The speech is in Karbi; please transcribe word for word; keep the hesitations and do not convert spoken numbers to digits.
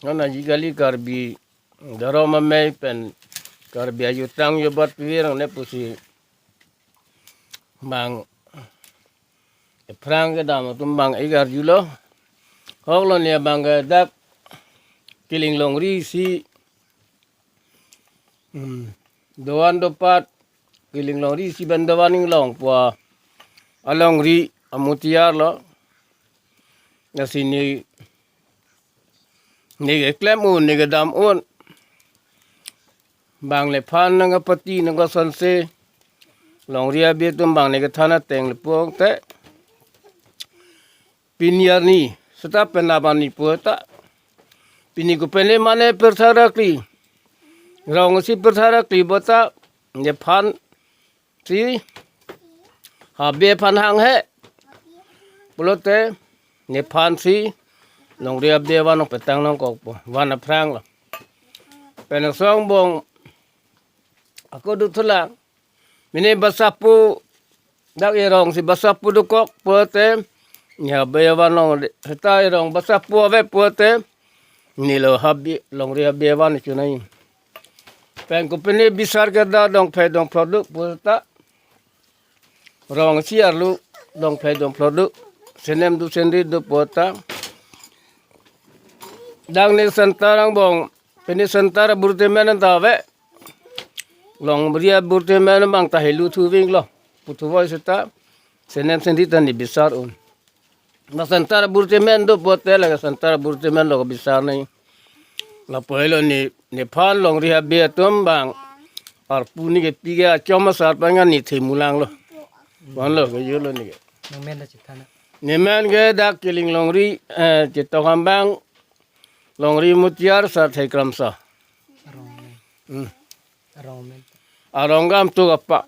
non ajikali Karbi Dhorom Amei pen Karbi ajutang jobat pivir ne pusi bang ephrang kedam atum bang ik arjulo. Hok lo ne bang ke dak Kiling Longri si, hmm, dovan dopat Kiling Longri si ben dovan inglong pu alongri amutiar lo. Lasi ne, ne keklem un, ne kedam un. Bang nephan nangkapati nangkasonse, longri abe atum bang ne kethan ateng le pulote, pini arni seta penap arni pu ta, pini kopine mane pirtha rakli, rong si pirtha rakli pu ta, nephan si habe aphan hanghe pulote, nephan si longri abe avan nong petang nangkokpo, van aphrang lo. Pen asong bong ako duthulang, mane basapo, dak erong si basapo dokok pulote, ne habe avan nong seta erong basapo ave pulote, ne lo habe, longri habe avan chunai. Pen kopine bisar ke dak dongphai dongphlok do pu ta, rong si arlo dongphai dongphlok do, senem do senri do pu ta, dak ne center angbong, pini center aburti men ta ave, longri aburti men bang ta helu thu ving lo, puthu voi seta senem senri ta ne bisar un. Na center aburti men do pulote, lake center aburti men lo bisar nai. Lapu helo ne, nephan longri habe atum bang arpu ne kepi ke achom asar pangan ne themulang lo. Van lo ke jo lo ne ke. Nang men ta chethana. Ne men ke dak Kiling Longri, eh, Chetong Hambang longri mutiar sa thai kramsa. Arong men. Hmm. Arong men. Arong gam tu apa?